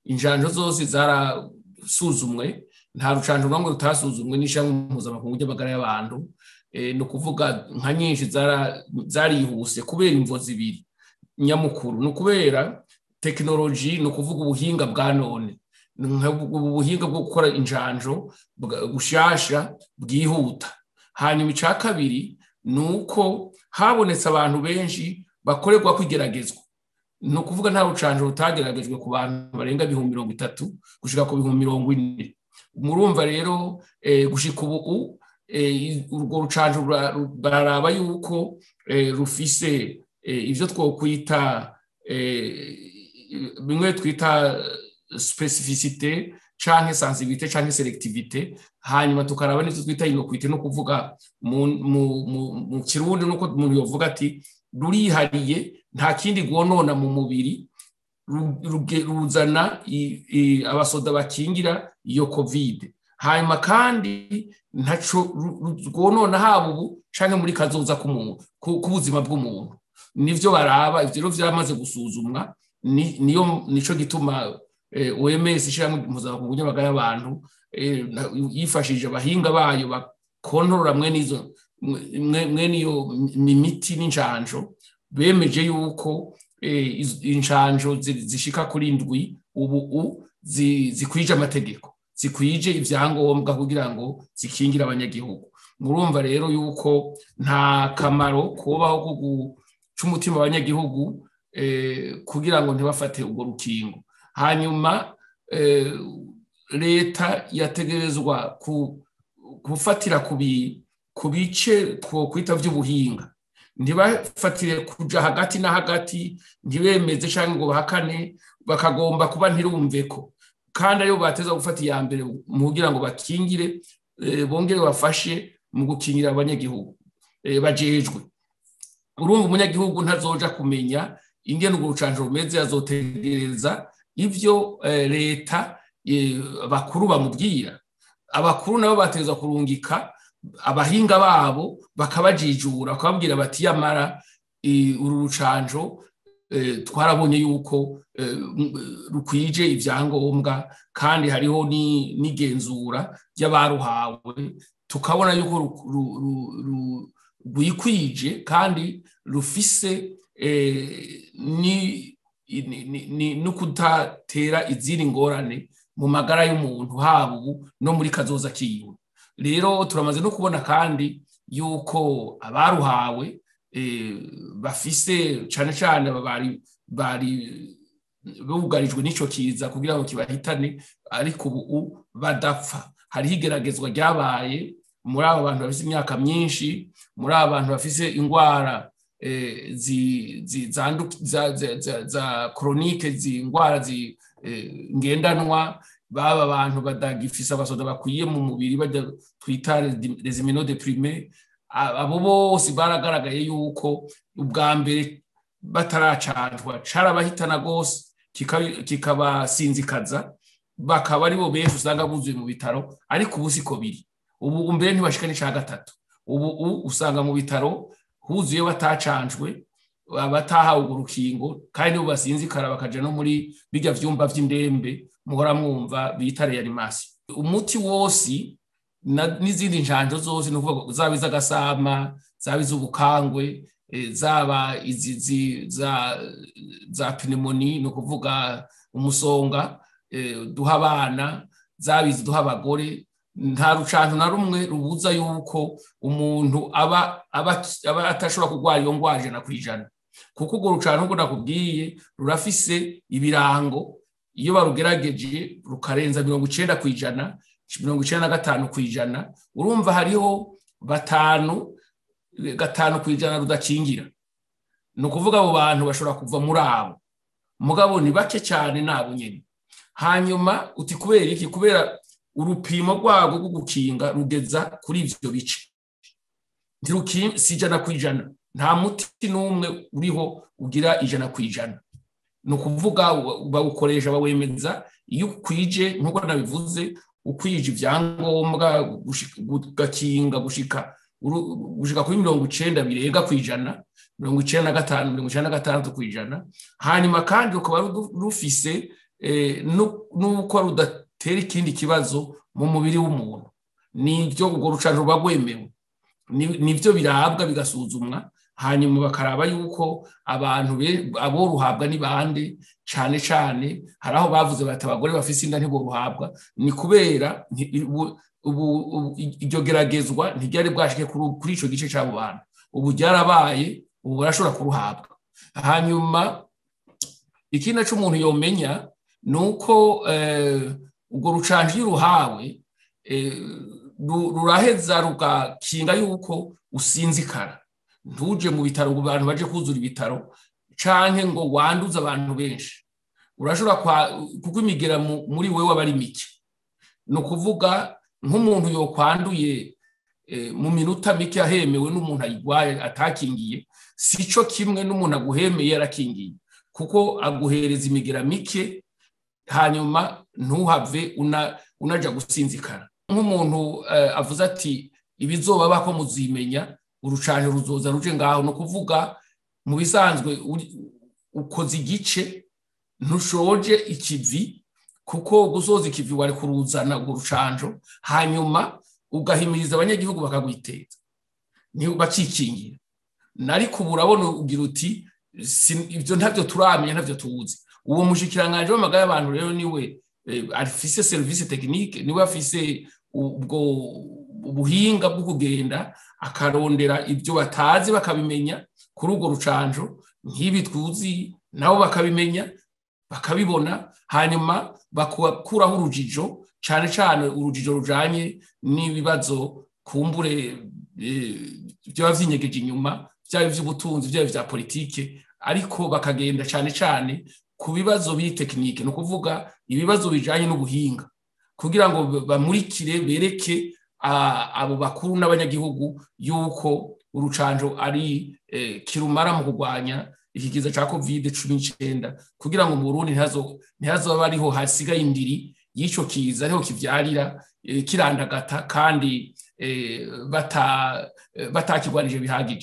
Injanjo zose zarasuzumwe, nta rucanjo rumwe rutasuzumwe n'ishirahamwe mpuzamakungu ry'amagara y'abantu. Ni ukuvuga nka nyinshi zarihuse kubera imvo zibiri nyamukuru: ni ukubera tekinoloji, ni ukuvuga ubuhinga bwa none, ubuhinga bwo gukora injanjo bushasha bwihuta. Hanyuma icya kabiri ni uko habonetse abantu benshi bakorerwa kwigeragezwa. Ni ukuvuga nta rucanjo rutageragejwe ku bantu barenga 30,000 gushika ku 40,000. Murumva rero, gushika ubu urwo rucanjo bararaba yuko rufise ibyo twokwita, bimwe twita spécificité canke sensibilité canke sélectivité. Hanyuma tukaraba n'ivyo twita innocuité, no kuvuga mu Kirundi nuko umuntu yovuga ati rurihariye, nta kindi rwonona mu mubiri, ruzana abasoda bakingira iyo COVID. Hanyuma kandi ntaco rwonona haba ubu canke muri kazoza k'umuntu, k'ubuzima bw'umuntu. Nivyo baraba. Ivyo rero vyaramaze gusuzumwa. Niyo nico gituma OMS, ishyirahamwe mpuzamakungu ry'amagara y'abantu, yifashishije abahinga bayo bakontorora mwene iyo miti n'injanjo, bemeje yuko injanjo zishika kuri ndwi ubu zikwije amategeko, zikwije ibyangombwa kugira ngo zikingire abanyagihugu. Murumva rero yuko nta kamaro kubaho ko guca umutima abanyagihugu kugira ngo ntibafate urwo rukingo. Hanyuma leta yategerezwa gufatira ku bice twokwita by'ubuhinga, ntibafatire kuja hagati na hagati, ntibemeze cyangwa ngo bahakane, bakagomba kuba ntirumve ko kandi aribo bateza gufata iya mbere mu kugira ngo bakingire, bongere bafashe mu gukingira abanyagihugu bajejwe. Urumva, umunyagihugu ntazoja kumenya ingene urwo rucanjo rumeze, azotegereza ivyo leta, bakuru bamubwira. Abakuru nabo bateza kurungika abahinga babo bakabajijura, bakababwira bati: "Yamara uru rucanjo twarabonye yuko rukwije ibyangombwa, kandi hariho n'igenzura ry'abaruhawe, tukabona yuko rwikwije kandi rufise no kudatera izindi ngorane mu magara y'umuntu, haba ubu no muri kazoza kiwe." Rero turamaze no kubona kandi yuko abaruhawe bafise, cane cane bari bugarijwe n'ico kiza kugira ngo kibahitane, ariko ubu badapfa. Hariho igeragezwa ryabaye muri abo bantu bafise imyaka myinshi, muri abo bantu bafise indwara za chroniques, indwara ngendanwa, baba abantu badagifise abasoda bakwiye mu mubiri, bajya twita les immunodéprimés. Abo bose baragaragaye yuko ubwa mbere bataracanjwa carabahitana gose, kikabasinzikaza, bakaba aribo benshi usanga buzuye mu bitaro. Ariko ubu siko biri. Ubu mbere ntibashika n'ica gatatu. Ubu usanga mu bitaro huzuye batacanjwe, batahawe urwo rukingo, kandi nibo basinzikara bakaja no muri bijya vyumba vy'indembe muhora mwumva bita réanimation. Umuti wose n'izindi njanjo zose, ni ukuvuga zaba iz'agasama, zaba iz'ubukangwe, zaba izi za pneumonie, ni ukuvuga umusonga duha abana, zaba izi duha abagore, nta rucanco na rumwe rubuza yuko umuntu aba atashobora kurwara iyo ndwara 100%, kuko urwo rucanco, nkuko nakubwiye, rurafise ibirango. Iyo barugerageje rukarenza 90%, 95%, urumva hariho batanu, 5% rudakingira. Ni ukuvuga abo bantu bashobora kuva muri abo, mugabo ni bake cyane, nabo nyine. Hanyuma uti kubera iki? Kubera urupimo rwabo rwo gukinga rugeza kuri ivyo bice, si 100%. Nta muti n'umwe uriho ugira 100%. Ni ukuvuga bawukoresha, bawemeza iyo ukwije, nk'uko nabivuze, ukwije ibyangombwa, ugakinga gushika kuri 90 birenga kw'ijana, 95, 96%. Hanyuma kandi rukaba rufise Nuko rudatera ikindi kibazo mu mubiri w'umuntu, nibyo urwo rucanco ruba rwemewe. Nibyo birabwa, bigasuzumwa, hanyuma bakaraba yuko abantu abo ruhabwa ni bande. Cane cane hari aho bavuze bati abagore bafise inda ntiboruhabwa. Ni kubera iryo geragezwa ntiryari bwashike kuri ico gice c'abo bantu. Ubu ryarabaye, ubu barashobora kuruhabwa. Hanyuma ikindi naco umuntu yomenya ni uko urwo rucanco iyo uruhawe ruraheza rugakinga yuko usinzikara, ntuje mu bitaro ngo abantu baje kuzura ibitaro, canke ngo wanduze abantu benshi. Urashobora, kuko imigera muri wewe aba ari mike. Ni ukuvuga nk'umuntu yokwanduye mu minota mike ahemewe n'umuntu ayirwaye atakingiye, sico kimwe n'umuntu aguhemeye yarakingiye, kuko aguhereza imigera mike, hanyuma ntuhave unaja gusinzikara. Nk'umuntu avuze ati ibizoba ko muzimenya, urucanco ruzoza ruje ngaho. Ni ukuvuga mu bisanzwe ukoze igice, ntushoje ikivi, kuko gusoza ikivi wari kuruzana urwo rucanco, hanyuma ugahimiriza abanyagihugu bakagwiteza bakikingira. Ariko ubu urabona ugira uti ibyo ntabyo turamenya, ntabyo tuzi. Uwo mushikiranganji w'amagara y'abantu rero niwe afise service technique, niwe afise ubwo ubuhinga bwo kugenda akarondera ibyo batazi bakabimenya kuri urwo rucanco. Nk'ibi tuzi nabo bakabimenya, bakabibona, hanyuma bakuraho urujijo, cane cane urujijo rujanye n'ibibazo kumbure byaba vyinyegeje inyuma, byaba ivy'ubutunzi, byaba ivya politike, ariko bakagenda cane cane ku bibazo biri technique, ni ukuvuga ibibazo bijanye n'ubuhinga, kugira ngo bamurikire, bereke abo bakuru n'abanyagihugu yuko urucanjo ari kirumara mu kurwanya iki kiza ca COVID-19, kugira ngo mu Burundi ntihazoba ariho hasigaye indiri y'ico kiza, ariho kivyarira kirandagata kandi batakirwanije bihagije.